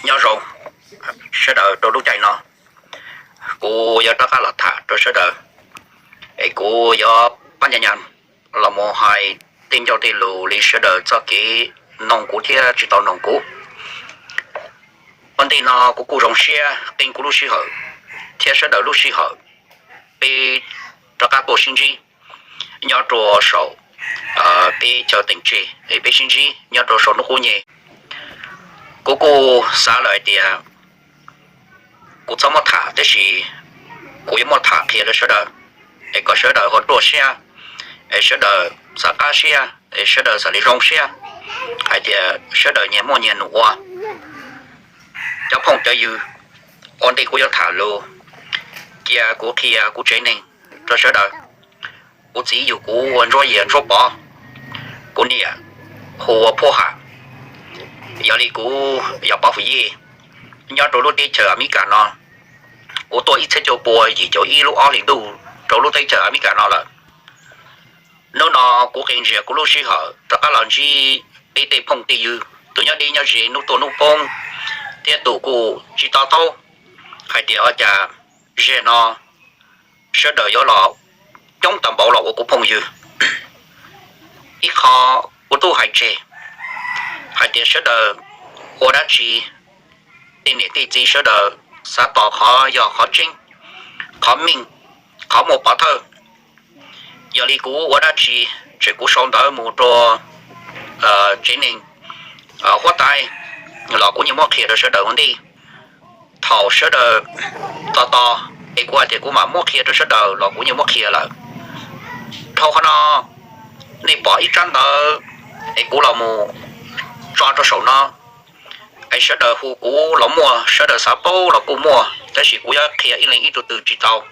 Nyob zoo sawv daws rau lub caij no, kuv yuav rov qab los tham rau sawv daws, es kuv yuav pab nyas nyas los mus hais tej ncauj tej lus li sawv daws txoj kev noog kuv thiab tsis tau noog kuv. Ua ntej no kuv kuj zoo siab qee kuv lub sij hawm thiab sawv daws lub sij hawm, peb rov qab tuaj sib ntsib nyob rau saum peb chaw teem tseg, peb sib ntsib nyob rau saum hnub qub nyeg. Kuv kuj xav lawm hais tias kuv txhob muab tham, tiam sis kuv yuav muab tham qhia rau sawv daws, es kom sawv daws ho ruaj siab, es sawv daws xav qab siab, es sawv daws xav li zoo siab, hais tias sawv daws nyias muaj nyias num ua. Cov phooj cov ywg, ua ntej kuv yuav tham lus, cia kuv qhia kuv tsev neeg rau sawv daws. Kuv txiv yug kuv ua Ntsuab Yias Ntsuab Pov, kuv niam hu ua Phuab Ham. Yog li kuv yog Pov Fwm Yij, nyob rau lub teb chaws Amelikas no. Kuv tuaj ib txhiab cuaj pua yim caum ib lub ob hlis ntuj rau lub teb chaws Amelikas no lawm. Hnub no kuv qee ntsis kuv lub sij hawm rov qab los ntsib peb tej phooj tej ywg, tus nyob deb nyob ze, hnub tuaj hnub poob, thiab tus kuj tsis to taub hais tias ua cas zaum no sawv daws yuav los coob tag npaum los ua kuv phooj ywg. Ib qho kuv twb hais tseg hais tias sawv daws ua dab tsi, tej niam tej txiv sawv daws xav tos qhov yog qhov tseeb, qhov meej, qhov muaj pov thawj. Yog li kuv ua dab tsi, tseem kuv sau ntawv mus rau tsev neeg huab tais los kuv yeej muab qhia rau sawv daws ua ntej. Thaum sawv daws tos tos es kuv hais tias kuv mam muab qhia rau sawv daws los kuv yeej muab qhia lawm. Dhau qhov no, nej pom ib tsab ntawv es kuv los mus tso rau saum no, es sawv daws hu kuv los muaj, sawv daws xav paub los kuj muaj, tab sis kuv yuav qhia ib leeg ib tug twg tsis tau.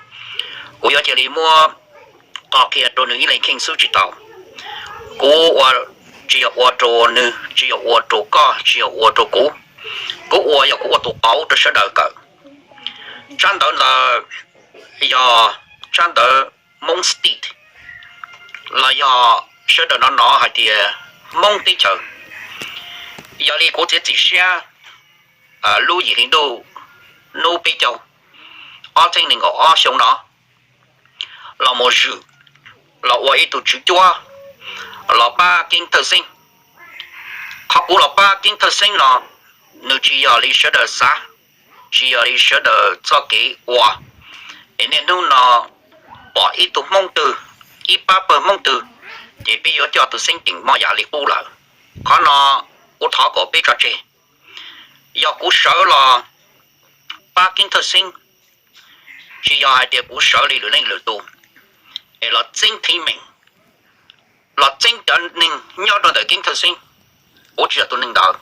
Kuv yuav cia li muab qhov qhia rau nws ib leeg kheej xwb tsis tau. Kuv ua tsis yog ua rau nws, tsis yog ua rau koj, tsis yog ua rau kuv. Kuv ua yog kuv ua tus qauv rau sawv daws kawm. Tsab ntawv ntawd yog tsab ntawv Hmoob State, los yog sawv daws no hnov hais tias Hmoob teb chaws. Yog li kuv txiav txim siab lub yim hli ntuj hnub peb caug ob txhiab nees nkaum ob xyoo no los mus zwm, los ua ib tug tswv cuab, los pab Keeb Thawj Xeeb. Qhov kuv los pab Keeb Thawj Xeeb no, nws tsis yog li sawv daws xav, tsis yog li sawv daws txoj kev ua. Es niaj hnub no pom ib tug Hmoob twg, ib pab pawg Hmoob twg, ces peb yuav coj tus xeeb ceem moj yam li qub lawm. Qhov no kuv thov kom peb tso tseg. Yog kuv sawv los pab Keeb Thawj Xeeb, tsis yog hais tias kuv sawv li lwm leej lwm tus es los txeeb thib meem, los txeeb cov neeg nyob rau ntawm Keeb Thawj Xeeb. Kuv tsis yog tus neeg ntawd.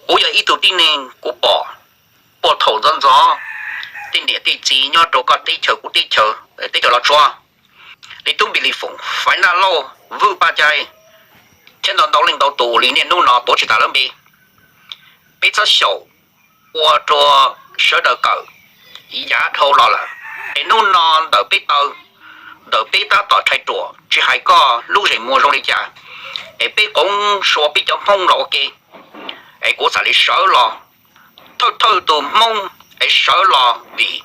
Kuv yog ib tug tib neeg, kuv pom puag thaum ntxov ntxov tej niam tej txiv nyob rau koj teb chaws kuv teb chaws, teb chaws Los Tsuas, li Tub Npis Lis Foom, Faiv Naj Lauj, Vwj Paj Cai, thiab ntau ntau leej ntau tus li niaj hnub no tuav tsis tas lawv npe. Peb txhob xyaum, ua rau sawv daws kawm yav dhau los lawm. Es hnub no ntawm peb taw, ntawm peb tab tom rhais ruam, tsis hais koj lub zeem muag zoo li cas, es peb qoov sua peb cov Hmoob los ua ke. Es kuv txham li sawv los, thawj thawj tus Hmoob es sawv los vim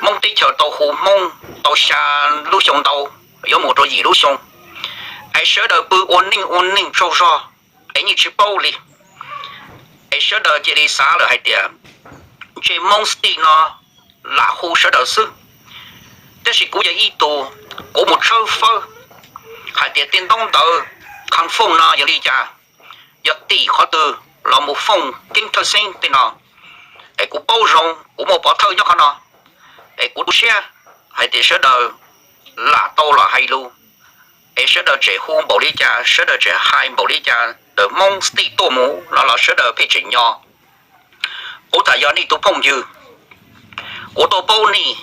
Hmoob teb chaws tau hu Hmoob tau xya lub xyoo ntau, yuav mus rau yim lub xyoo, es sawv daws pw ua neej ua neej tsaug zog, es yeej tsis paub li. Es sawv daws cia li xav lawm hais tias ntshe Hmoob State no lam hu sawv daws xwb. Tab sis kuv yog ib tug, kuv mus tshawb fawb hais tias tej ntaub ntawv confirm no yog li cas, yog tim qhov twg los mus fooj Keeb Thawj Xeeb tej no. Es kuv paub zoo, kuv muaj pov thawj nyob qhov no. Es kuv tu siab hais tias sawv daws lam tau los hais lus, es sawv daws tseem hu npaum li cas, sawv daws tseem hais npaum li cas, ntawm Hmoob State tuaj mus no los sawv daws pheej tseem nyo. Kuv tham yog nej tus phooj ywg, kuv tuaj paub nej,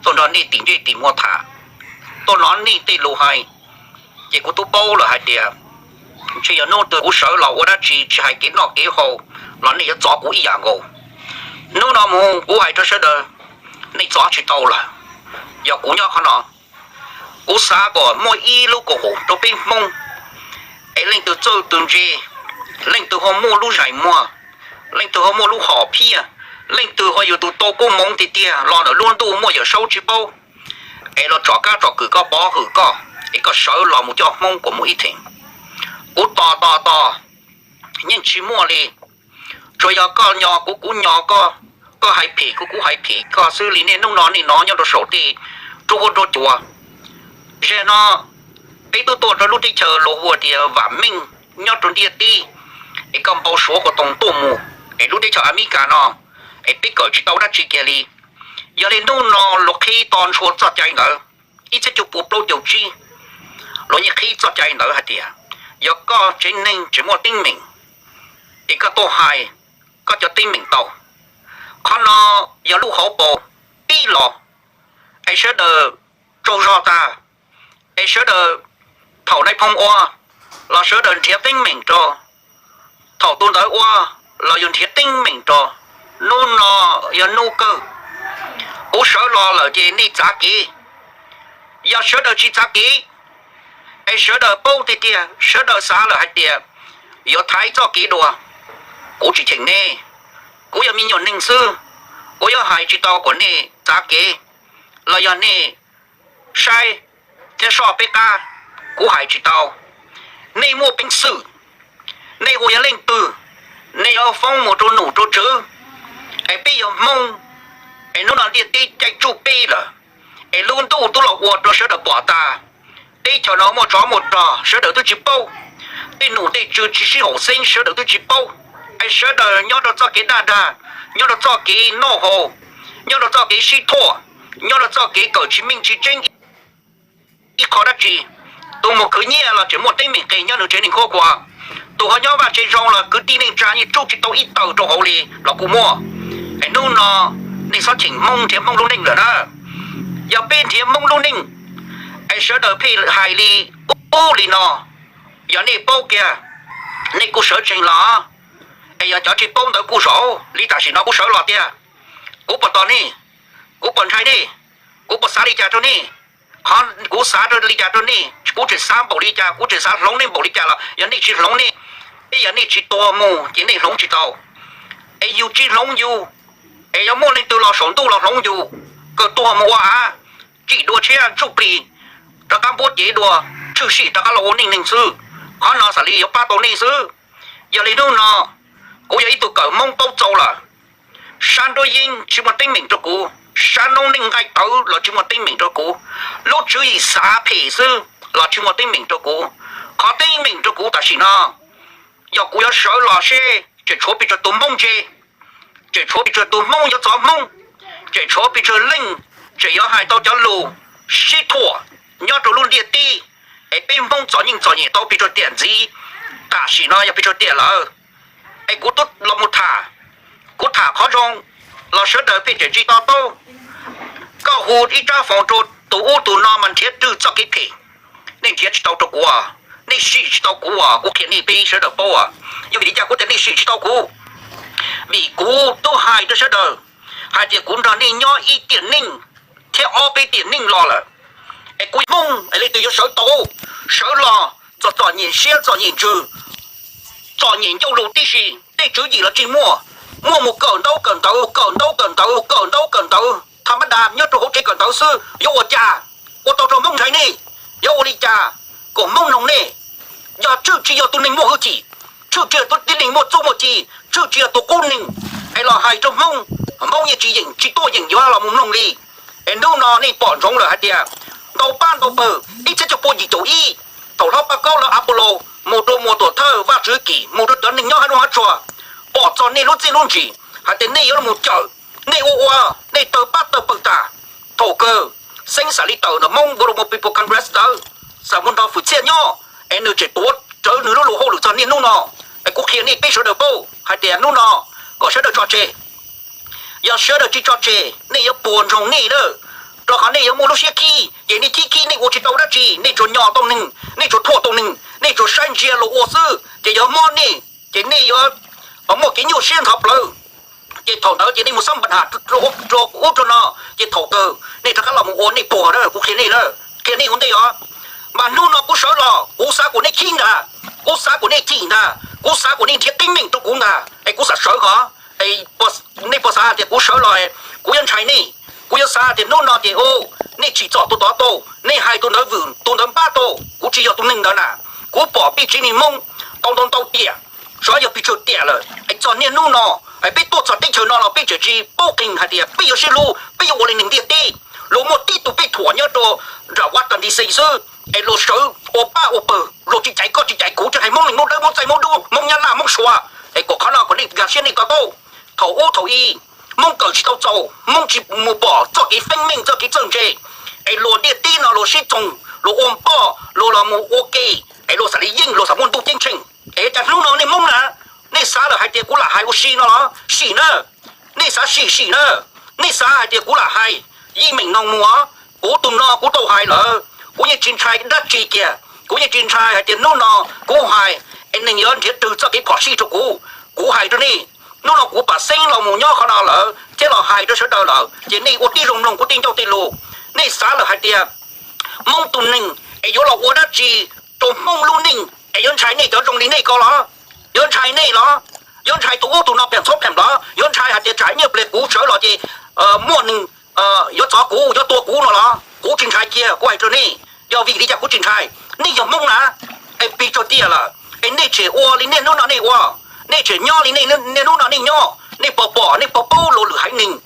tuaj nrog nej tim ntsej tim muag tham, tuaj hnov nej tej lus hais, ces kuv twb paub lawm hais tias ntshe yog hnub twg kuv sawv los ua dab tsi tsis hais kev noj kev haus los nej yuav txov kuv ib yam nkaus. Hnub no mus kuv hais rau sawv daws, nej txov tsis tau lawm. Yog kuv nyob qhov no, kuv xav kom muaj ib lub koom haum rau peb Hmoob, es leej twg txawj twg ntse, leej twg ho muaj lub zeem muag leej twg ho muaj lub hom phiaj, leej twg ho yus tus tau koob hmoov tiag tiag los ntawm lub ntuj muaj Yawm Saub tsis paub, es los tsom kab tsom kwm koj, pov hwm koj, es koj sawv los mus coj Hmoob kuas mus ib theem. Kuv tos tos tos, yeej tsis muaj li. Tsuas yog koj nyo kuv, kuv nyo koj, koj hais phem kuv, kuv hais phem koj xwb li. Niaj hnub no nej nov nyob rau saum tej rub huab rub cua. Zaum no peb twb tuaj rau lub teb chaws luag hu tias vam meej nyob rau ntiaj teb, es koj npau suav kuas toos tuaj mus, es lub teb chaws Amelikas no, es peb kawm tsis tau dab tsi kiag li. Yog li hnub no luag qhib to ntshua txoj cai ntawd, ib txhiab cuaj pua plaub caug tsib, luag yeej qhib txoj cai ntawd hais tias yog koj tsev neeg tsis muaj teeb meem, es koj tuaj hais koj cov teeb meem tau. Qhov no yog lub hauv paus pib los, es sawv daws tsaug zog tag, es sawv daws thaum nais phoo ua los sawv daws nrhiav teeb meem rau, thaum tus ntawd ua los yus nrhiav teeb meem rau. Hnub no yog hnub kawg, kuv sawv los lawm ces nej txav kev. Yog sawv daws tsis txav kev, es sawv daws paub tiag tiag, sawv daws xav lawm hais tias yuav thaiv txoj kev dua, kuv tsis cheem nej. Kuv yog me nyuam neeg xwb, kuv yuav hais tsis tau kom nej txav kev, los yog nej saib thiab soj peb qab, kuv hais tsis tau. Nej muaj peev xwm, nej hu yog leej twg, nej yuav foob mus rau num rau tswv, es peb yog Hmoob, es hnub no ntiaj teb caij tsuj peb lawm, es lub ntuj twb los ua rau sawv daws pom tas. Teb chaws no muaj tsov muaj rog sawv daws twb tsis paub, tej num tej tswv tsis sib haum xeeb sawv daws twb tsis paub, es sawv daws nyob rau txoj kev daj dag, nyob rau txoj kev noj haus, nyob rau txoj kev sib thuam, nyob rau txoj kev kawm tsis meej tsis tseeb ib qho dab tsi. Tus mus khwv nyiaj los tseem muaj teeb meem qis nyob nws tsev neeg khuab khuas, tus ho nyob vaj tsev zoo los kwv tij neej tsa yeej tsuj tsis tau ib taw rau hauv li los kuj muaj. Es hnub no nej txhob cheem Hmoob nrhiav Hmoob lub neej lawm na. Yog peb nrhiav Hmoob lub neej, es sawv daws pheej hais li ub li no, yog nej paub kiag, nej kuj sawv tsees los. Es yog cov tsis paub ntawd kuj zaum li tam sim no kuv sawv los tiag. Kuv puas tos nej, kuv puas ntshai nej, kuv puas xav li cas rau nej? Qhov kuv xav li cas rau nej, kuv tseem xav npaum li cas, kuv tseem xav hloov nej npaum li cas los yog nej tsis hloov nej, es yog nej tsis tuag mus ces nej hloov tsis tau. Es yus tsis hloov yus, es yuav muaj leej twg los saum ntuj los hloov yus, kawg tuag mus ua av, tsim dua tshiab ntsuj plig, rov qab npuab cev dua, tshwm sim rov qab los ua neej neeg xwb. Qhov no xav li yuav pab tau nej xwb. Yog li hnub no, kuv yog ib tug kawm Hmoob paub txaus lawm. Sab nruab yeeb tsis muaj teeb meem rau kuv, sab noob neej nqaij tawv los tsis muaj teeb meem rau kuv, lub tswv yim xav phem xwb los tsis muaj teeb meem rau kuv. Qhov teeb meem rau kuv tam sim no, yog kuv yuav sawv los seb tseem tshuav pes tsawg tus Hmoob ntse, tseem tshuav pes tsawg tus Hmoob yuav txov Hmoob, tseem tshuav pes tsawg leej tseem yuav hais tau cov lus sib thuam nyob rau lub ntiaj teb, es peb Hmoob txom nyem txom nyem tau pes tsawg tiam ntxiv, tam sim no yog pes tsawg tiam lawm. Es kuv twb los mus tham, kuv tham qhov zoo los sawv daws pheej tseem tsis to taub. Koj hu ib tsab foos rau tus ub tus no mas nrhiav rwg txoj kev phem, nej nrhiav tsis tau rau kuv, nej sim tsis tau kuv. Kuv qhia nej peb sawv daws paub, yog vim li cas kuv tias nej sim tsis tau kuv? Vim kuv twb hais rau sawv daws hais tias kuv nrog nej nyob ib tiam neej thiab ob peb tiam neej los lawm, es kuv Hmoob es leej twg yuav sawv tau, sawv los txom txom nyem siab txom nyem ntsws, txom nyem ncauj lus tib si, tej tswv yim los tsis muaj, muaj mus kawm ntaub kawm ntawv, kawm ntaub kawm ntawv, kawm ntaub kawm ntawv tha mab das nyob rau hauv tsev kawm ntawv xwb, yuav ua cas? Ua tau rau Hmoob ntshai nej? Yuav ua li cas kom Hmoob mloog nej? Yog Tswj tsis yog tus neeg muaj hwj chim, Tswj tsis yog tus tib neeg muaj txuj muaj ci, Tswj tsis yog tus qub neeg, es los hais rau Hmoob, Hmoob yeej tsis yeem tsis tuaj yeem yuav los mus mloog li. Es hnub no nej pom ntsoov lawm hais tias ntau pab ntau pawg ib txhiab cuaj pua yim caum ib, thaum hlob Paj Kaub lawv Apollo mus rau Muas Tuam Thawj Vaj Tswv Kim mus rau cov neeg nyob hab nub hab tsuag, pom txog nej lub txiaj lub ntsig hais tias nej yuav los mus cawm, nej ua ua, nej tawg pab tawg pawg tas. Thaum kawg xeeb xam li tawm ntawm Hmoob Oromo People Congress ntawd, xam mus nrog Fwm Txhiaj nyob, es nws tseem tuav rawv nws lub lus hauj lwm txog niaj hnub no. Es kuv qhia nej peb sawv daws paub hais tias hnub no kom sawv daws tso tseg. Yog sawv daws tsis tso tseg, nej yuav puas ntsoog nej lawm, rau qhov nej yuav muaj lub siab khib, ces nej khib khib nej ua tsis tau dab tsi, nej tsuas nyo tau neeg, nej tsuas thuam tau neeg, nej tsuas saib ntsia los ua xwb, ces yuav mob nej, ces nej yuav muaj kev nyuaj siab ntho plawv. Ces thaum ntawd ces nej mus xab npa has rau ub rau no, ces thaum kawg nej rov qab los mus ua nej puas na, kuv qhia nej na, qhia nej ua ntej os. Mas hnub no kuv sawv los kuv xav kom nej khib ntag, kuv xav kom nej chim ntag, kuv xav kom nej nrhiav teeb meem rau kuv ntag, es kuv xav sawv hov. Nej puas xav tias kuv sawv los kuv yuav ntshai nej? Kuv yuav xav tias hnub no ces u, nej tsim txom tus tod tau, nej hais tus ntawd vwm tus ntawd npab tau, kuv tsis yog tus neeg ntawd na. Kuv pom peb tsev neeg Hmoob tau ntau ntau tiam, xyov yog pes tsawg tiam lawm es txog niaj hnub no peb tuaj txog teb chaws no los peb tseem tsis paub qees hais tias peb yuav sib hlub, peb yuav ua li neeg ntiaj teb. Luag muaj tib tug peb thuam nyob rau nram Washington D C xwb es luag sawv ua pab ua pawg, luag tsis cais koj tsis cais kuv, tsis hais Hmoob Leeg, Hmoob Dawb, Hmoob Txaij, Hmoob Dub, Hmoob Nyab Laj, Hmoob Suav, es kom qhov no kom nej nkag siab nej to taub. Thaum ub thaum i, Hmoob kawm tsis tau txaus, Hmoob tsis mus pom txoj kev feeb meej txoj kev txawj ntse, es luag ntiaj teb no luag sib txoog, luag ua npoj, luag los mus ua ke, es luag xav li yeej, luag xav muaj ntuj ceeb tsheej. Es cas hnub no nej Hmoob na, nej xav lawm hais tias kuv lam hais ua si no los sim na. Nej xav sim sim na. Nej xav hais tias kuv lam hais, yij meem no mus, kuv tus no kuv tau hais lawm, kuv yeej tsis ntshai dab tsi kiag. Kuv yeej tsis ntshai hais tias hnub no kuv hais es neeg yuav nrhiav twg txoj kev phom sij rau kuv. Kuv hais rau nej, hnub no kuv pam xeeb los mus nyob qhov no lawm thiab los hais rau sawv daws lawm ces nej ua tib zoo mloog kuv tej ncauj tej lus. Nej xav lawm hais tias Hmoob tus neeg es yuav los ua dab tsi rau Hmoob lub neej es yuav ntshai nej cov zoo li nej ko los? Yuav ntshai nej los? Yuav ntshai tus ub tus no pem txhob pem los? Yuav ntshai hais tias tsam nyiaj pliag kuv sawv los ces muaj neeg yuav txov kuv, yuav tua kuv no los? Kuv tsis ntshai kiag, kuv hais rau nej. Yog vim li cas kuv tsis ntshai? Nej yog Hmoob na, es pes tsawg tiam lawm es nej tseem ua li niaj hnub no nej ua, nej tseem nyob li niaj hnub no nej nyob, nej puas pom, nej puas paub luag lwm haiv neeg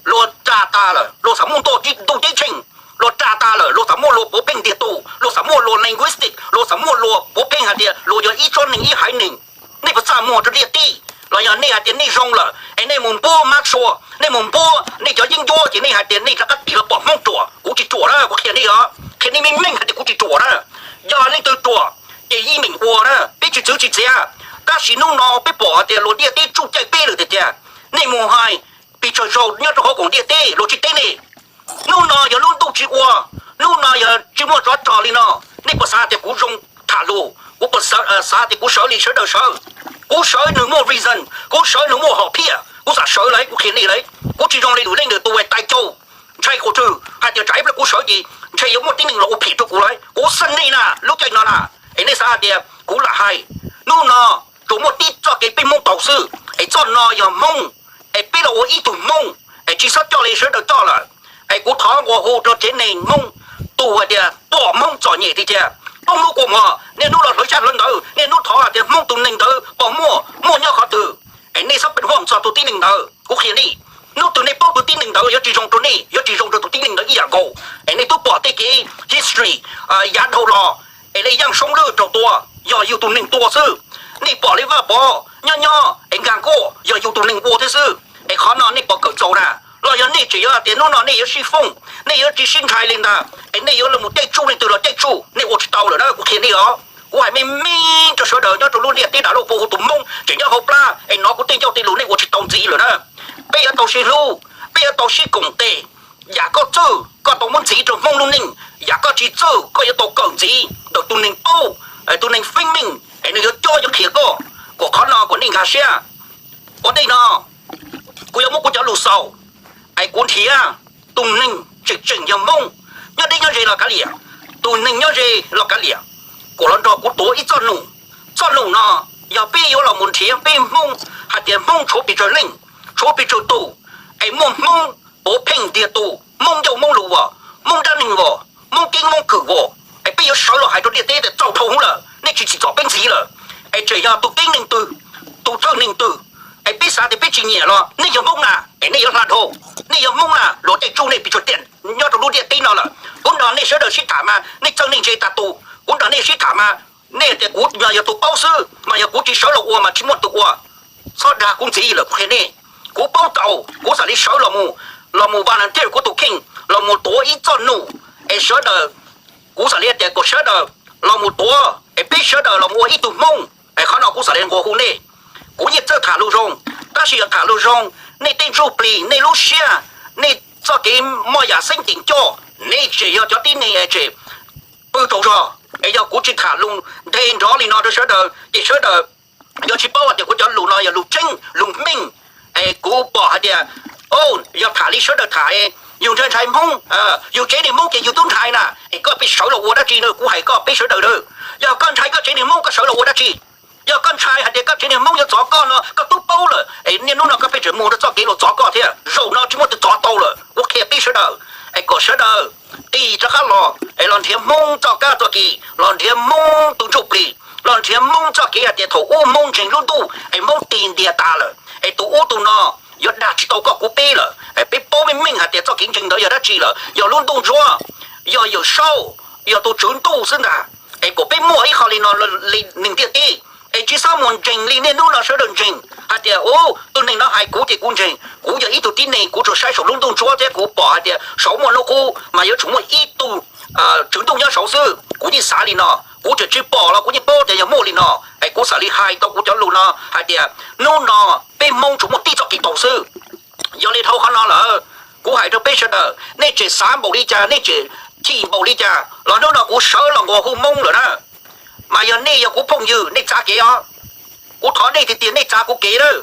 luag ras tas lawm luag xav muaj ntuj ceeb tsheej, luag ras tas lawm luag xav muaj luag puav pheej ntiag tug, luag xav muaj luag linguistic, luag xav muaj luag puav pheej hais tias luag yog ib tsob neeg ib haiv neeg. Nej puas txaj muag rau ntiaj teb? Los yog nej hais tias nej zoo lawm es nej mus npuab mab sua, nej mus npuab nej cov yeeb ncuab ces nej hais tias nej rov qab tig los pom Hmoob ruam? Kuv tsis ruam na, kuv qhia nej os, qhia nej meej meej hais tias kuv tsis ruam na. Yog leej twg ruam ces yij meem ua na, peb tsis txwv tsis txiav. Tab sis hnub no peb pom hais tias luag ntiaj teb tsuj caij peb lawm tiag tiag. Nej mus hais pes tsawg zaus nyob rau hauv kaum ntiaj teb luag tsis teb nej. Hnub no yog lub ntuj tsis ua, hnub no yog tsis muaj tsov rog li no, nej puas xav tias kuv zoo tham lus? Kuv puas xav tias kuv sawv li sawv daws sawv? Kuv sawv nws muaj reason, kuv sawv nws muaj hom phiaj, kuv xam sawv lawm, kuv qhia nej lawm. Kuv tsis zoo li lwm leej lwm tus uas tais caus ntshai qhov twg hais tias tsam ib pliag kuv sawv ces ntshe yuav muaj tib neeg los ua phim rau kuv lawm. Kuv xeeb nej na, lub caij no na, es nej xav hais tias kuv lam hais. Hnub no tsuas muaj tib txoj kev peb Hmoob tau xwb, es txoj no yog Hmoob, es peb los ua ib tug Hmoob, es tsis txhob coj li sawv daws coj lawm. Es kuv thov nqua hu rau tsev neeg Hmoob, tus hais tias pom Hmoob txom nyem tiag tiag, poob lub kua muag, niaj hnub los hlawv xyab hlawv ntawv, niaj hnub thov hais tias Hmoob tus neeg ntawd puas muaj, muaj nyob qhov twg, es nej txhob pes huaj txog tus tib neeg ntawd. Kuv qhia nej, hnub twg nej paub tus tib neeg ntawd yuav tsis zoo rau nej, yuav tsis zoo rau tus tib neeg ntawd ib yam nkaus. Es nej twb pom tej kev history yav dhau los, es nej yeej soob lwj raug tua, yog yus tus neeg tua xwb. Nej pom li Vaj Pov nyob nyob es nkag nkuaj, yog yus tus neeg ua thiab xwb. Es qhov no nej puas kawm txaus na? Los yog nej tseem yuav tias hnub no nej yuav sib fooj, nej yuav tsis sib ntshai li ntag, es nej yuav los mus caij tsuj leej twg los caij tsuj, nej ua tsis tau lawm na, kuv qhia nej os. Kuv hais meej meej rau sawv daws nyob rau lub ntiaj teb, dam loj puas hu tus Hmoob tseem nyob hauv plab es hnov kuv tej ncauj tej lus nej ua tsis tau ntxiv lawm na. Peb yuav tau sib hlub, peb yuav tau sib koom tes. Yam koj txawj koj tau muab ntxiv rau Hmoob lub neej, yam koj tsis txawj koj yuav tau kawm ntxiv ntawm tus neeg paub, tus neeg feeb meej es nws yuav cob yuav qhia koj. Kom qhov no kom nej nkag siab. Ua ntej no kuv yuav muab kuv cov lus xaus, es kuv nrhiav tus neeg tseem tseem yog Hmoob nyob deb nyob ze los kav liam, tus neeg nyob ze los kav liam, kom los nrog kuv tuav ib txoj num. Txoj num no yog peb yuav los mus nrhiav peb Hmoob hais tias Hmoob tshuav pes tsawg leej, tshuav pes tsawg tus, es muaj Hmoob puav pheej ntiag tug, Hmoob ncauj Hmoob lus as, Hmoob dab neeg as, Hmoob keeb Hmoob kwm as, es peb yuav sawv los hais rau ntiaj teb tias txaus dhau hwv lawm, nej tsis tsim txom peb ntxiv lawm. Es tseem yog tus keeb neeg twg, tus txawj neeg twg, es peb xav tias peb tsis nyiam los nej yog Hmoob na, es nej yuav hla dhau. Nej yog Hmoob na, luag caij tsuj nej pes tsawg tiam nyob rau lub ntiaj teb no lawm. Kuv nrog nej sawv daws sib tham mas nej txawj nej ntse tas tus, kuv nrog nej sib tham mas nej tias kuv yog tus paub xwb, mas yog kuv tsis sawv los ua mas tsis muaj tus ua. Txhob dag kuv ntxiv lawm, kuv qhia nej, kuv paub tau, kuv xav li sawv los mus, los mus volunteer kuv tus kheej los mus tuav ib txoj num, es sawv daws, kuv xav li tias kom sawv daws los mus tuav es peb sawv daws los ua ib tug Hmoob. Es qhov no kuv xav li nqua hu nej. Kuv yeej txawj tham lus zoo, tab sis yog tham lus zoo, nej tej ntsuj plig, nej lub siab, nej txoj kev moj yam xeeb ceem coj, nej tseem yog cov tib neeg es tseem pw tsaug zog. Es yog kuv tsis tham lus nte nrov li no rau sawv daws ces sawv daws yuav tsis paub tias kuv cov lus no yog lus tseeb lus meej. Es kuv pom hais tias yog tham li sawv daws tham, yus ntshai ntshai Hmoob, yus tsev neeg Hmoob ces yus twb ntshai na, es koj pheej sawv los ua dab tsi na? Kuv hais koj peb sawv daws na, yog koj ntshai koj tsev neeg Hmoob koj sawv los ua dab tsi? Yog koj ntshai hais tias koj tsev neeg Hmoob yuav txov koj no koj twb paub lawm, Niaj hnub no koj pheej tseem mus rau txoj kev luag txov koj thiab, zaum no tsis muaj tus txov tau lawm. Kuv qhia peb sawv daws es kom sawv daws tig rov qab los es los nrhiav Hmoob txoj kab txoj kis, los nrhiav Hmoob tus ntsuj plig, los nrhiav Hmoob txoj kev hais tias thaum ub Hmoob ntseeg lub ntuj es Hmoob tig ntiag tas lawm es tus ub tus no yuav dag tsis tau koj kuv peb lawm. Peb paub meej meej hais tias txoj kev ntseeg ntawd yog dab tsi lawm, yog lub ntuj ntsuab, yog Yawm Saub, yog tus tswv ntuj xwb ntag. Es kom peb muaj ib qho li no li neeg ntiaj teb, es tsis txhob mus ntseeg li niaj hnub no sawv daws ntseeg hais tias, u, tus neeg no hais kuv ces kuv ntseeg. Kuv yog ib tug tib neeg, kuv tsuas saib saum lub ntuj ntsuab thiab kuv pom hais tias saud muaj hnub qub mas yuav tsum muaj ib tug tswv ntuj nyob saud xwb. Kuv yeej xav li no, kuv tseem tsis pom los kuv yeej paub tias yog muaj li no. Es kuv xav li hais tau kuv cov lus no hais tias hnub no peb Hmoob tsuas muaj tib txoj kev taug xwb. Yog li dhau qhov no lawm, kuv hais rau peb sawv daws, nej tseem xav npaum li cas, nej tseem chim npaum li cas los hnub no kuv sawv los nqua hu Hmoob lawm na. Mas yog nej yog kuv phooj ywg, nej txav kev os. Kuv thov nej tiag tiag nej txav kuv kev lawm.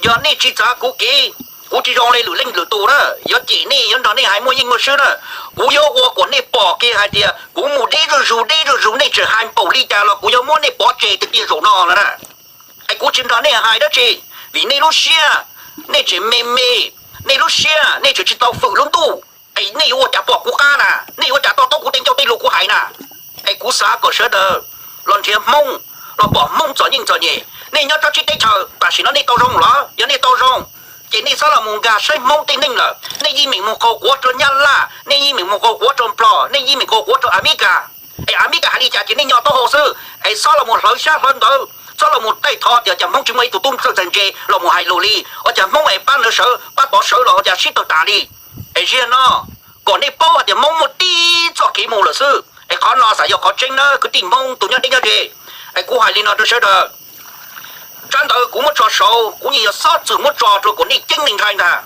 Yog nej tsis txav kuv kev, kuv tsis zoo li lwm leej lwm tus na, yuav cem nej, yuav nrog nej hais muaj yeej muaj swb na. Kuv yuav ua kom nej pom kiag hais tias kuv mus deb zuj zus deb zuj zus, nej tseem hais npaum li cas los kuv yuav muab nej pov tseg tiag tiag zaum no lawm na. Es kuv tsis nrog nej hais dab tsi, vim nej lub siab, nej tseem me me, nej lub siab nej tseem tsis tau fwm lub ntuj, es nej yuav ua cas pom kuv qab na, nej yuav ua cas to taub kuv tej ncauj tej lus kuv hais na. Es kuv xav kom sawv daws los nrhiav Hmoob, los pom Hmoob txom nyem txom nyem. Nej nyob tsob tsib teb chaws tam sim no nej tau zoo los? Yog nej tau zoo, ces nej txhob los mus nkag saib Hmoob tej neeg lawm. Nej yeej meem mus qaug quav rau Nyab Laj, nej yeej meem mus qaug quav rau Nplog, nej yeej meem qaug quav rau Amelikas. Es Amelikas hais li cas ces nej nyo taub hau xwb, es txhob los mus hlawv xyab hlawv ntawv, txhob los mus taij thov tias cas Hmoob tsis muaj ib tug tub txawj ntse los mus hais lus li, ua cas Hmoob es pab ntawd sawv pab tod sawv los ua cas sib tawg tas li. Es ziag no kom nej paub hais tias Hmoob muaj tib txoj kev mus lawm xwb. Es qhov no xav yog qhov tseeb na kwv tij Hmoob tus nyob deb nyob ze. Es kuv hais li no rau sawv daws, tsab ntawv kuv muab tso saud, kuv yeej yog xob txwm muab tso rau kom nej ceeb nej ntshai ntag.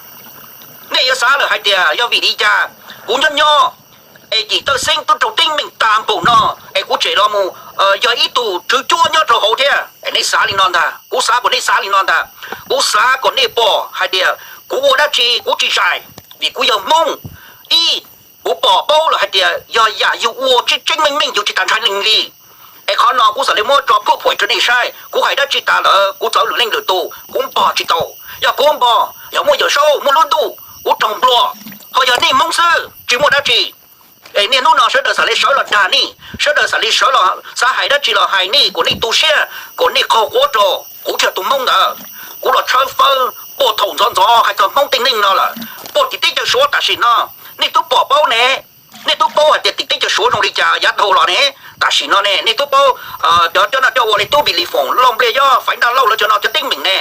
Nej yuav xav lawm hais tias yog vim li cas kuv nyob nyob es Kim Thawj Xeeb twb raug teeb meem tas npaum no, es kuv tseem los mus yog ib tug tswv cuab nyob rau hauv thiab. Nej xav li no ntag, kuv xav kom nej xav li no ntag. Kuv xav kom nej pom hais tias kuv ua dab tsi kuv tsis zais, vim kuv yog Hmoob. Ib, kuv pom paub lawm hais tias yog yam yus ua tseeb tseeb meej meej yus tsis tas ntshai leej li. Es qhov no kuv xav li muab tso phuaj phuam rau nej saib, kuv hais dab tsi tas lawm kuv txawv lwm leej lwm tus kuv npog tsis tau. Yog kuv npog, yog muaj Yawm Saub muaj lub ntuj kuv raug nplua. Ho yog nej Hmoob xwb tsis muaj dab tsi. Es niaj hnub no sawv daws xav li sawv los dag nej, sawv daws xav li sawv los xav hais dab tsi los hais nej kom nej tu siab, kom nej qaug quav rau kuv thiaj tus Hmoob ntawd. Kuv los tshawb fawb puag thaum ntxov ntxov hais txog Hmoob tej neeg no lawm, puag tim teb chaws Suav tam sim no nej twb pom paub ne. Nej twb paub hais tias tim teb chaws Suav zoo li cas yav dhau los ne. Tam sim no ne nej twb paub cov cov no cov ua li tub Npis Lis Foom, Lauj Npliaj Yob, Faiv Ntaj Lauj lawv cov no cov teeb meem ne.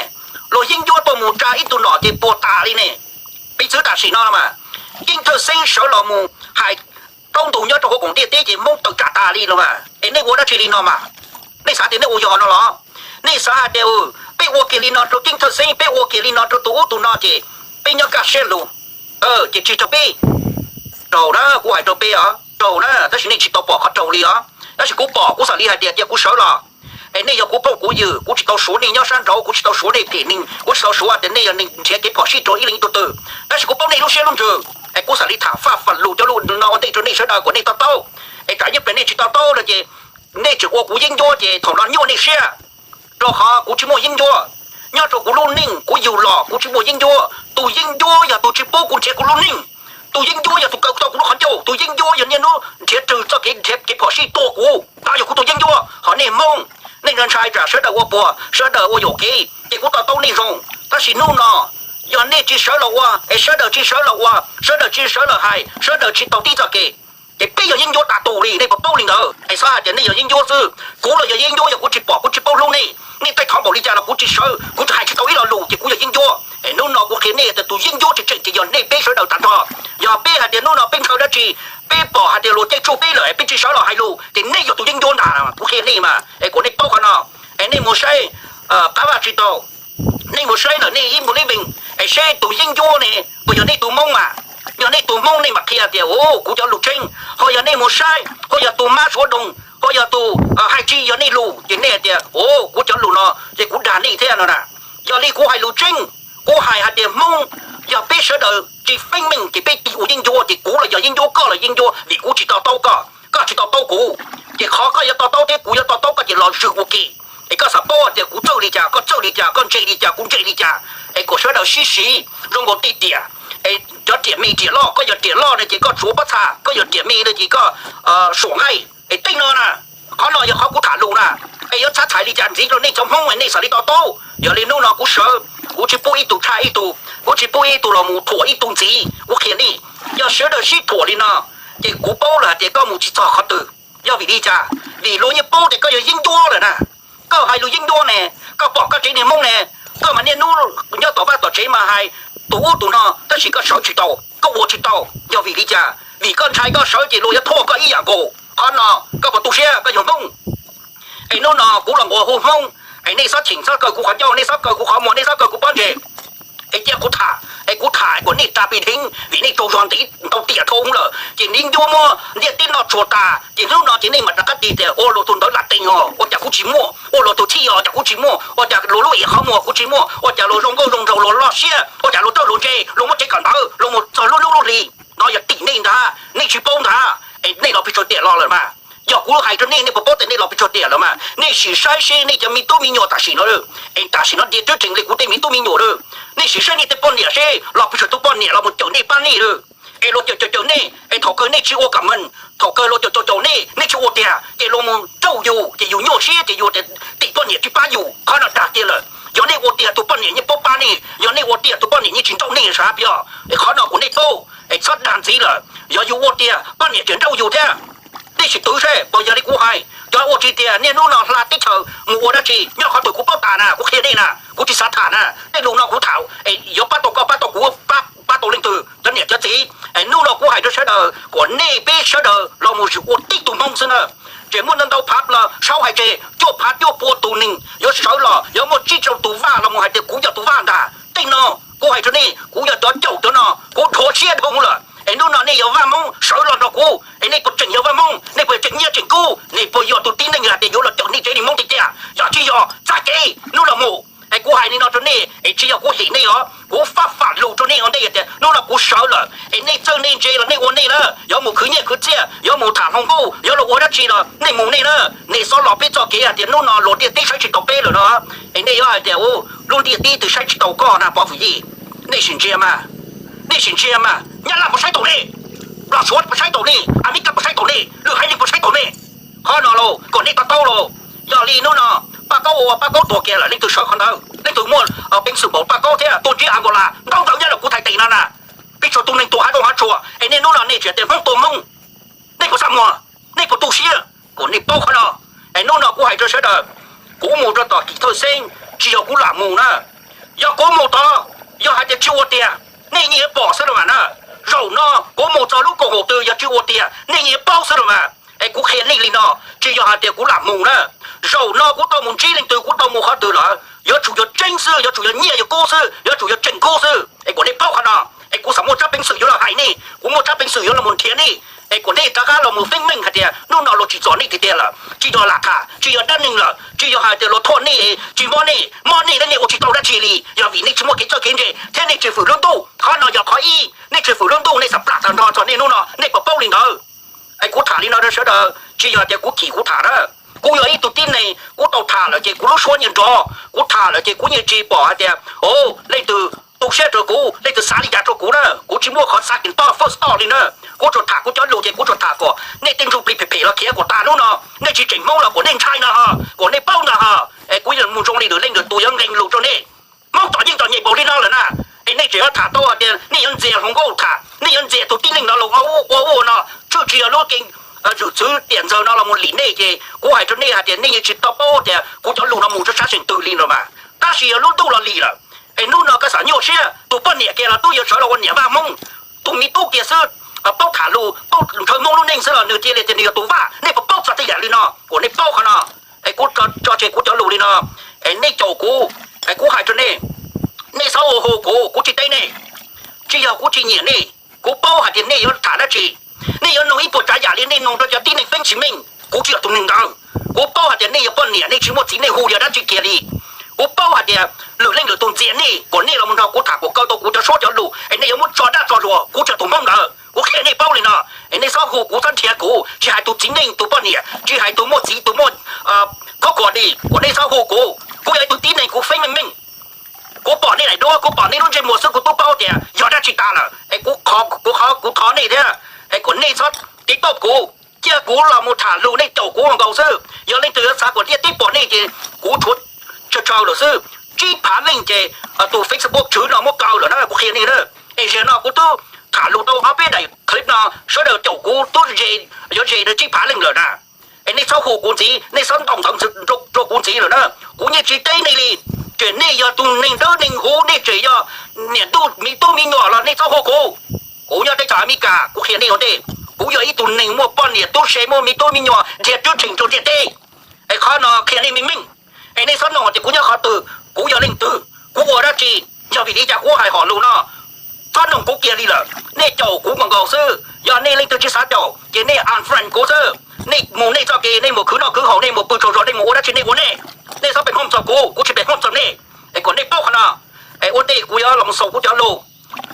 Luag yeeb ncuab tuaj mus tsa ib tug nom ces puas tas li ne. Piv txwv tam sim no mas Ceeb Thawj Xeeb sawv los mus hais raub ntug nyob rau hauv koom ntiaj teb ces Hmoob tawm tsam tas li no mas, es nej ua dab tsi li no mas? Nej xav tias nej ua yog no los? Nej xav hais tias peb ua kiag li no rau Ceeb Thawj Xeeb, peb ua kiag li no rau tus ub tus no ces peb nyob kaj siab lug, ces tsis raug peb. Raug na, kuv hais rau peb os, raug na, tab sis nej tsis tau pom qhov raug li os. Tab sis kuv pom kuv xav li hais tias cia kuv sawv los. Es nej yog kuv phooj kuv ywg, kuv tsis tau suav nej nyob sab nraud, kuv tsis tau suav nej phem neeg, kuv tsis tau suav tias nej yog neeg nrhiav kev phom sij rau ib leeg ib tug twg. Tab sis kuv paub nej lub siab lub ntsws, es kuv xav li tham faj fam lus cov lus no ua ntej rau nej sawv daws kom nej to taub. Es tsam ib pliag nej tsis to taub no ces nej tseem ua kuv yeeb ncuab ces thaum no nyuaj nej siab. Rau qhov kuv tsis muaj yeeb ncuab, nyob rau kuv lub neej kuv yug los kuv tsis muaj yeeb ncuab. Tus yeeb ncuab yog tus tsis pub kuv nrhiav kuv lub neej. Tus yeeb ncuab yog tus kaw tau kuv lub qhov ncauj. Tus yeeb ncuab yog niaj hnub nrhiav rwg txoj kev nrhiav kev phom sij tua kuv. Ntawd yog kuv tus yeeb ncuab. Ho nej Hmoob, nej ntshai tsam sawv daws ua puas, sawv daws ua yuam kev ces kuv to taub nej zoo. Tab sis hnub no yog nej tsis sawv los ua, es sawv daws tsis sawv los ua, sawv daws tsis sawv los hais, sawv daws tsis tau tib txoj kev, ces peb yog yeeb ncuab tas tus li, nej puas paub li ntawd? Es txhob hais tias nej yog yeeb ncuab xwb, kuv los yog yeeb ncuab, yog kuv tsis pom kuv tsis paub hlub nej, nej taij thov npaum li cas los kuv tsis sawv, kuv tsis hais tsis tau ib lo lus ces kuv yog yeeb ncuab. Es hnub no kuv qhia nej tias tus yeeb ncuab tseem tseem ces yog nej peb sawv daws tag nrho. Yog peb hais tias hnub no peb ntshaw dab tsi, peb pom hais tias luag caij tsuj peb lawm es peb tsis sawv los hais lus ces nej yog tus yeeb ncuab ntag. Kuv qhia nej mas es kom nej paub qhov no. Es nej mus saib, qab vaj tsis tau, nej mus saib ntawm nej ib npu lib vees es seb tus yeeb ncuab ne puas yog nej tus Hmoob mas. Yog nej tus Hmoob nej mam qhia tias u kuv cov lus tseeb. Ho yog nej mus saib ho yog tus mab suav doog, ho yog tus hais tsis yog nej lus ces nej hais tias u kuv cov lus no ces kuv dag nej thiab no na. Yog li kuv hais lus tseeb, kuv hais hais tias Hmoob, yog peb sawv daws tsis feeb meej ces peb tig ua yeeb ncuab ces kuv los yog yeeb ncuab, koj los yeeb ncuab, vim kuv tsis to taub koj, koj tsis to taub kuv. Ces qhov koj yuav to taub thiab kuv yuav to taub koj ces los zwm ua ke. Es koj xav paub tias kuv txawj li cas, koj txawj li cas, koj ntse li cas, kuv ntse li cas, es uas sawv daws sib siv zoo nkaus tej riam. Cov riam me riam loj, koj yog riam loj no ces koj tsuav pob txha, koj yog riam me no ces koj suam nqaij. Es tej no na, qhov no yog qhov kuv tham lus na. Es yuav txhab txhais li cas ntxiv rau nej cov Hmoob nej xav li to taub. Yog li hnub no kuv sawv, kuv tsis pub ib tug tshaj ib tug, kuv tsis pub ib tug los mus thuam ib tug ntxiv. Kuv qhia nej, yog sawv daws sib thuam li no, ces kuv paub lawm hais tias koj mus tsis txog qhov twg. Yog vim li cas? Vim luag yeej paub tias koj yog yeeb ncuab lawm na. Koj hais lus yeeb ncuab ne, koj pom koj tsev niag Hmoob ne, koj mas niaj hnub nyob tom vaj tom tsev mas hais tus ub tus no, tab sis koj sawv tsis tau, koj ua tsis tau. Yog vim li cas? Vim koj ntshai koj sawv ces luag yuav thuam koj ib yam nkaus. Qhov no koj puas tu siab? Koj yog Hmoob. Es hnub no kuv los nquas hu Hmoob, es nej txhob cheem txhob kaw kuv qhov ncauj, nej txhob kaw kuv qhov muag, nej txhob kaw kuv pob ntseg. Es cia kuv tham, es kuv tham kom nej ras pis dheev vim nej tsaug zog ntev ntau tiam dhau lawm ces nej ncuab muab ntiaj teb noj tsuag tas ces hnub no ces nej mam rov qab tig tias ua luag tus ntawd lam tees os, ua cas kuv tsis muaj, ua luag tus txhij os cas kuv tsis muaj, ua cas luag lub iam qhov muag kuv tsis muaj, ua cas luag zoo nkauj zoo nraug luag loj siab, ua cas luag tawj luag ntse, luag muaj tsev kawm ntawv, luag mus txog lub hnub lub hli. No yog tim nej ntag, nej tsis paub ntag. Es nej los pes tsawg tiam los lawm mas. Yog kuv hais rau nej, nej puas paub tias nej los pes tsawg tiam lawm mas? Nej sim saib seb nej cov me tub me nyuam tam sim no, es tam sim no ntiaj teb tseem li kuv tej me tub me nyuam lawm, nej sim saib nej tej poj niam seb los pes tsawg tus poj niam los mus cawm nej pab nej lawm. Es luag cawm cawm cawm nej, es thaum kawg nej tsis ua kam mees, thaum kawg luag cawm cawm cawm nej, nej tsis ua tiag ces luag mus rauj yus ces yus nyuaj siab ces yus tias tim poj niam tsis pab yus. Qhov no dag tiag lawm. Yog nej ua tiag tus poj niam yeej paub pab nej, yog nej ua tiag tus poj niam yeej tsis nrauj nej sab pio. Es qhov no kuv nej paub, es txhob dag ntxiv lawm. Yog yus ua tiag poj niam tseem nrauj yus thiab. Nej sim twv seb puas yog li kuv hais, cov ua tsis tiag niaj hnub no hla teb chaws mus ua dab tsi nyob qhov twg kuv paub tas na, kuv qhia nej na, kuv tsis xav tham na. Tej lus no kuv tham yuav pab tau koj, pab tau kuv, pab tau leej twg, cov niam cov txiv. Es hnub no kuv hais rau sawv daws kom nej peb sawv daws los mus zwm ua tib tug Hmoob xwb na. Tseem muaj ntau ntau phav los saub hais tseg, cuaj phav cuaj pua tus neeg yuav sawv los yuav muaj tsib rau tus vaj los mus hais tias kuv yog tus vaj ntag. Tej no kuv hais rau nej, kuv yog cov caum cov no, kuv dhuav siab dhau lawm. Es hnub no nej yog vaj Hmoob sawv los nrog kuv, es nej puas tseem yog vaj Hmoob, nej puas tseem nyiaj tseem kub, nej puas yog tus tib neeg hais tias yuav los caum nej tsev neeg Hmoob tiag tiag? Yog tsis yog txaj kev hnub no mus. Es kuv hais li no rau nej, es tsis yog kuv hem nej os, kuv faj fam lus rau nej ua ntej tias hnub no kuv sawv lawm es nej txawj nej ntse los nej ua nej na, yuav mus khwv nyiaj khwv txiaj, yuav mus tham hluas nkauj, yuav los ua dab tsi los nej mus nej na. Nej txhob los peb txoj kev hais tias hnub no luag ntiaj teb saib tsis taus peb lawm no. Es nej yuav hais tias lub ntiaj teb twg saib tsis taus koj na Pov Fwm Yij? Nej sim ntsia mas, nej sim ntsia mas, Nyab Laj puas saib taus nej? Los Suav puas saib taus nej? Amelikas puas saib taus nej? Lwm haiv neeg puas saib taus nej? Qhov no los kom nej to taub los. Yog li hnub no Paj Kaub ua Paj Kaub tuag kiag lawm, leej twg sawv qhov ntawd? Leej twg muaj peev xwm npaum Paj Kaub thiab tuaj ntsib Angola ntau ntau nyob rau kuv thaj teb no na? Peb tsuas tus neeg tuag hav zoov hav tsuag es niaj hnub no nej tseem tias Hmoob tua Hmoob. Nej puas xav muag? Nej puas tu siab? Kom nej paub qhov no. Es hnub no kuv hais rau sawv daws, kuv mus rau tom Kim Thawj Xeeb tsis yog kuv lam mus na. Yog kuv mus tod, yog hais tias tsis ua tiag, nej yeej yuav pom xwb los mas na. Zaum no kuv mus txog lub koom haum twg yog tsis ua tiag nej yeej yuav paub xwb los mas. Es kuv qhia nej li no, tsis yog hais tias kuv lam mus na. Zaum no kuv tau mus ntsib leej twg, kuv tau mus qhov twg lawm, yuav tsum yog tseeb xwb, yuav tsum yog nyiaj yog kub xwb, yuav tsum yog tseem kub xwb. Es kom nej paub qhov no. Es kuv xav muaj tsab peev xwm yuav los hais nej, kuv muaj tsab peev xwm yuav los mus nrhiav nej. Es kom nej rov qab los mus feeb meej hais tias hnub no luag tsis txom nej tiag tiag lawm, tsis yog lam tham, tsis yog dab neeg lawm, tsis yog hais tias luag thuam nej, tsis mob nej, mob nej thiab nej ua tsis tau dab tsi li, yog vim nej tsis muaj kev txawj kev ntse thiab nej tsis fwm lub ntuj. Qhov no yog qhov ib, nej tsis fwm lub ntuj nej xav plam tag nrho txog niaj hnub no nej puas paub li ntawd? Es kuv tham li no rau sawv daws, tsis yog tias kuv chim kuv tham na. Kuv yog ib tug tib neeg, kuv tau tham lawm ces kuv lub suab nyias nrov, kuv tham lawm ces kuv nyias tsis pom hais tias o, leej twg tu siab rau kuv, leej twg xav li cas rau kuv na. Kuv tsis muaj qhov xav kev toj first thought li na. Kuv tsuas tham kuv cov lus ces kuv tsuas tham kom nej tej ntsuj plig phem phem los khiav kom tag hnub no. Nej tsis tseem Hmoob los kom nej ntshai ntag ho, kom nej paub ntag ho. Es kuv yuav mus zoo li lwm leej lwm tus yuav nqee lus rau nej. Hmoob txom yeej txom nyem npaum li no lawm na. Es nej tseem yuav tham tau hais tias nej yuav ntxias hluas nkauj tham, nej yuav ntxias tus tib neeg no los ua ub ua no, tsuas tsis yog lub keeb zwm txwv tiam ntxawg no los mus lim nej ces kuv hais rau nej hais tias nej yeej tsis tau paub tias kuv cov lus no mus rau sab seem twg li no mas. Tab sis yog lub ntuj los lim lawm, es hnub no koj xav nyuaj siab, tus poj niam kiag los tub yuav sawv los ua niam vaj Hmoob, tus me tub kiag xwb paub tham lus, paub ntshaw Hmoob lub neej xwb los nws cia li tias nws yog tus vaj. Nej puas paub txog tej yam li no? Kom nej paub qhov no. Es kuv tso tseg kuv cov lus li no, es nej caum kuv, es kuv hais rau nej, nej txhob ua hu kuv, kuv tsis teb nej. Tsis yog kuv tsis nyiam nej, kuv paub hais tias nej yuav tham dab tsi, nej yuav nug ib puas tsav yam li nej nug rau cov tib neeg feeb tsis meej. Kuv tsis yog tus neeg ntawd. Kuv paub hais tias nej yog poj niam, nej tsis muaj txiv nej hu yog dab tsi kiag li. Kuv paub hais tias lwm leej lwm tus ntxias nej kom nej los mus nrog kuv tham kom kaw tau kuv cov suab cov lus es nej yuav muab tso dab tso luag. Kuv tsis yog tus Hmoob ntawd, kuv qhia nej paub li no. Es nej txhob hu kuv, txhob nrhiav kuv, tsis hais tus txiv neej tus poj niam, tsis hais tus muaj txiv tus muaj khob khuas li, kom nej txhob hu kuv. Kuv yog ib tug tib neeg kuv feeb meej meej. Kuv pom nej daim duab, kuv pom nej lub ntsej muag xwb kuv twb paub tias yog dab tsi tas lawm. Es kuv, kuv qhov kuv thov nej thiab, es kom nej txhob tiv tauj kuv, cia kuv los mus tham lus nej caum kuv nkaus xwb. Yog leej twg yuav xav kom tiaj teb pom nej ces kuv tshuav tsawg tsawg lawm xwb. Tsib phav leej ces tus Facebook tswv no muab kaw lawm na, kuv qhia nej na. Es zaum no kuv twb tham lus tau ob peb daim clip no, sawv daws caum kuv twb ze, yuav ze rau tsib phav leej lawm na. Es nej txhob hu kuv ntxiv, nej txhob ntaus ntawv rau kuv ntxiv lawm na. Kuv yeej tsis teb nej li, ces nej yog tus neeg dawb neeg huv, nej tseem yog niam ntuj me tub me nyuam los nej txhob hu kuv. Kuv nyob teb chaws Amelikas, kuv qhia nej ua ntej, kuv yog ib tug neeg muaj poj niam tub se, muaj me tub me nyuam, nrhiav tub tseem rau ntiaj teb. Es qhov no qhia nej meej meej. Es nej txhob nug tias kuv nyob qhov twg, kuv yog leej twg, kuv ua dab tsi, yog vim li cas kuv hais hom lus no. Txhob nug kuv kiag li lawm, nej caum kuv nkaus nkaus xwb. Yog nej leej twg tsis xav caum ces nej unfriend kuv xwb. Nej mus nej txoj kev, nej mus khwv noj khwv haus, nej mus pw tsaug zog, nej mus ua dab tsi nej ua nej. Nej txhob pem hmoob txog kuv, kuv tsis pem hmoob txog nej. Es kom nej paub qhov no. Es ua ntej kuv yuav los xaus kuv cov lus,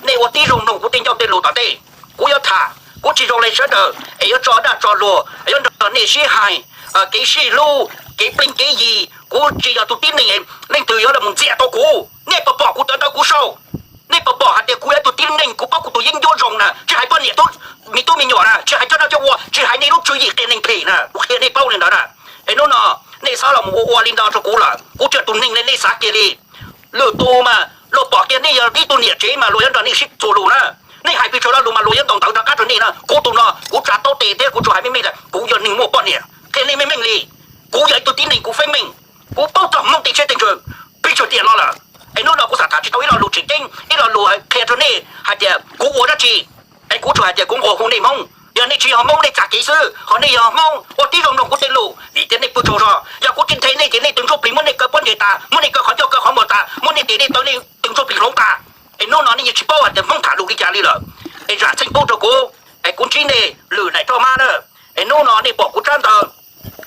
nej ua tib zoo mloog kuv tej ncauj tej lus tom ntej. Kuv yuav tham, kuv tsis zoo li sawv daws es yuav tso dag tso luag, yuav nrog nej sib hais kev sib hlub, kev pleev kev yig. Kuv tsis yog tus tib neeg leej twg yuav los ntxias tau kuv. Nej puas pom kuv tawv ntawv kuv sau? Nej puas pom hais tias kuv yog tus tib neeg kuv paub kuv tus yeeb ncuab zoo na, tsis hais poj niam tub, me tub me nyuam na, tsis hais cov noj cov ua, tsis hais nej lub tswv yim qias neeg phem na, kuv qhia nej paub li ntawd na. Es hnub no nej txhob los ua ua li ntawd rau kuv lawm, kuv tsis yog tus neeg li nej xav kiag li. Lwm tus mas luag pom kiag nej yog ib tug niam tsev mas luag yuav nrog nej sib txuas lus na. Nej hais pes tsawg lo lus mas luag yuav ntaus ntawv rov qab rau nej na. Kuv tus no kuv tsa taub tes thiab kuv tsuas hais meej meej tias kuv yog neeg muaj poj niam, qhia nej meej meej li. Kuv yog ib tug tib neeg kuv feeb meej, kuv paub txog Hmoob tej siab tej ntsws pes tsawg tiam no lawm. Es hnub no kuv xav tham tsis tau ib lo lus tseem ceeb, ib lo lus qhia rau nej hais tias kuv ua dab tsi. Es kuv tsuas hais tias kuv nqua hu nej Hmoob, yog nej tsis yog Hmoob nej txav kev xwb, ho nej yog Hmoob ua tib zoo mloog kuv tej lus vim tias nej pw tsaug zog. Yog kuv tsis nthe nej ces nej tus ntsuj plig muab nej kaw pob ntseg tas, muab nej kaw qhov ncauj kaw qhov muag tas, muab nej tes nej taw nej tus ntsuj plig hloov tas. Es hnub no nej yeej tsis paub hais tias Hmoob tham lus li cas li lawm. Es zam txheej pub rau kuv, es kuv ntsib nej lwm daim roj mab na. Es hnub no nej pom kuv tsab ntawv,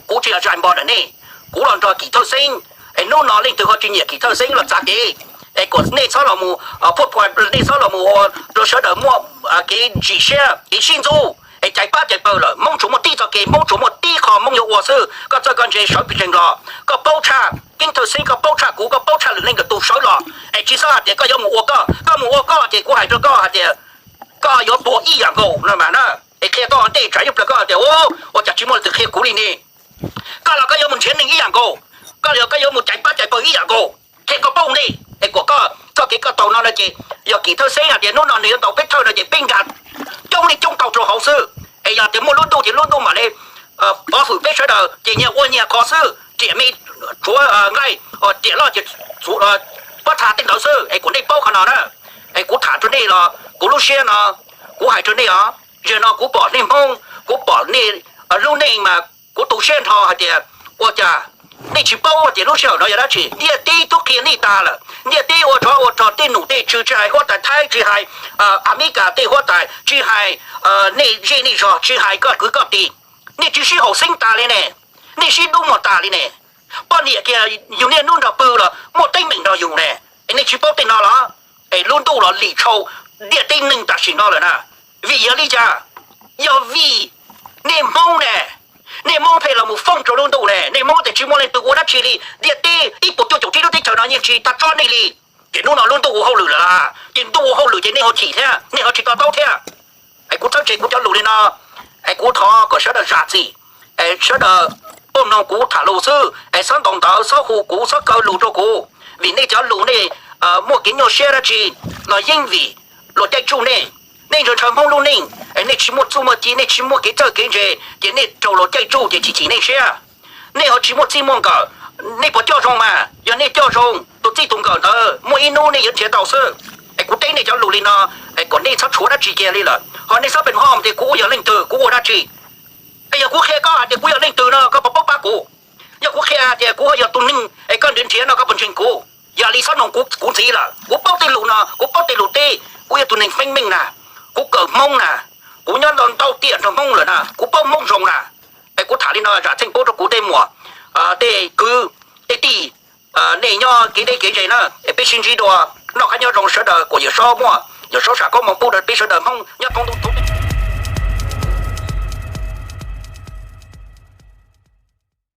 kuv tsis yog zais npo ntawm nej, kuv los nrog Kim Thawj Xeeb. Es hnub no leej twg ho tsis nyiam Kim Thawj Xeeb los txav kev, es kom nej txhob los mus phuaj phua, nej txhob los mus ua rau sawv daws muaj kev ntsim siab kev sib ntxub. Es cais pab cais pawg lawm, Hmoob tsuas muaj tib txoj kev, Hmoob tsuas muaj tib qho Hmoob yuav ua xwb. Koj txawj koj ntse sawv pes tsawg los, koj paub tshaj Kim Thawj Xeeb, koj paub tshaj kuv, koj paub tshaj lwm leej lwm tus sawv los. Es tsis txhob hais tias koj yuav mus ua koj, koj mus ua koj ces kuv hais rau koj hais tias koj yuav tuag ib yam nkaus no mas na. Es qhia koj ua ntej tsam ib pliag koj hais tias ua cas tsis muaj leej twg qhia kuv li ne. Koj los koj yuav mus nrhiav neeg ib yam nkaus, koj los koj yuav mus cais pab cais pawg ib yam nkaus. Qhia koj paub ntej es kom koj txoj kev koj tau no no ces yog Kim Thawj Xeeb hais tias hnub no nws yuav ntaus peb thawj no ces peb nkag coob li coob tau rau hauv xwb. Es yog tias muaj lub ntuj ces lub ntuj mam li pov hwm peb sawv daws ces nyias ua nyias qhov xwb, riam me tsuav nqaij, riam loj ces pob txha tej ntawd xwb. Es kom nej paub qhov no na. Es kuv tham rau nej los kuv lub siab no, kuv hais rau nej os, zaum no kuv pom nej Hmoob, kuv pom nej lub neej mas kuv tu siab nrho hais tias ua cas nej tsis paub tias lub sij hawm no yog dab tsi. Ntiaj teb twb qhia nej tas lawm, ntiaj teb ua tsov ua rog, tej nom tej tswv, tsis hais huab tais Thaib, tsis hais Amelikas tej huab tais, tsis hais nej zej nej zog, tsis hais koj kwv koj tij, nej tsis sib haum xeeb tas li ne, nej sib dub mos tas li ne. Poj niam kiag yus niaj hnub nrog pw los muaj teeb meem nrog yus ne, es nej tsis paub tej no los? Es lub ntuj los lim tshau ntiaj teb neeg tam sim no lawm na. Vim yog li cas? Yog vim nej Hmoob ne, nej Hmoob pheej los mus foob rau lub ntuj ne, nej Hmoob tias tsis muaj leej twg ua dab tsi li, ntiaj teb ib puas cuaj caum tsib lub teb chaws no yeej tsis tag tsob nej li. Ces hnub no lub ntuj ua hauj lwm lawm, ces ntuj ua hauj lwm ces nej ho chim thiab, nej ho tsis to taub thiab. Es kuv txhawb ntse kuv cov lus li no, es kuv thov kom sawv daws zam txim, es sawv daws tuaj mloog kuv tham lus xwb, es txhob ntaus ntawv, txhob hu kuv, txhob kaw lus rau kuv, vim nej cov lus nej muaj kev nyuaj siab dab tsi los yeej vim luag caij tsuj nej. Nej ntshaw ntshaw Hmoob lub neej, es nej tsis muaj txuj muaj ci, nej tsis muaj kev txawj kev ntse, ces nej raug luag caij tsuj ces chim chim nej siab. Nej ho tsis muaj txij muaj nkawm, nej puas coj zoo mas? Yog nej coj zoo, tus txij tus nkawm ntawd muaj ib hnub nej yuav nrhiav tau xwb. Es kuv teb nej cov lus li no, es kom nej txhob tshuav dab tsi kiag li lawm, ho nej txhob pem hom tias kuv yog leej twg, kuv ua dab tsi. Es yog kuv qhia koj hais tias kuv yog leej twg no koj puas paub pab kuv? Yog kuv qhia tias kuv yog tus neeg es koj nrhiav nrhiav no koj puas ntseeg kuv? Yog li txhob nug kuv, kuv ntxiv lawm. Kuv paub tej lus no, kuv paub tej lus teb, kuv yog tus neeg feeb meej na, kuv kawm Hmoob na, kuv nyob ntau ntau tiam nrog Hmoob lawm na, kuv paub Hmoob zoo na. Es kuv tham li no zam txheej pub rau kuv tej muam, tej kwv, tej tij, nej nyob kev deb kev ze na, es peb sib ntsib dua, noj qab nyob zoo sawv daws, kom Yawm Saub muaj, Yawm Saub sam koob hmoov pub rau peb sawv daws Hmoob nyob thoob ntuj thoob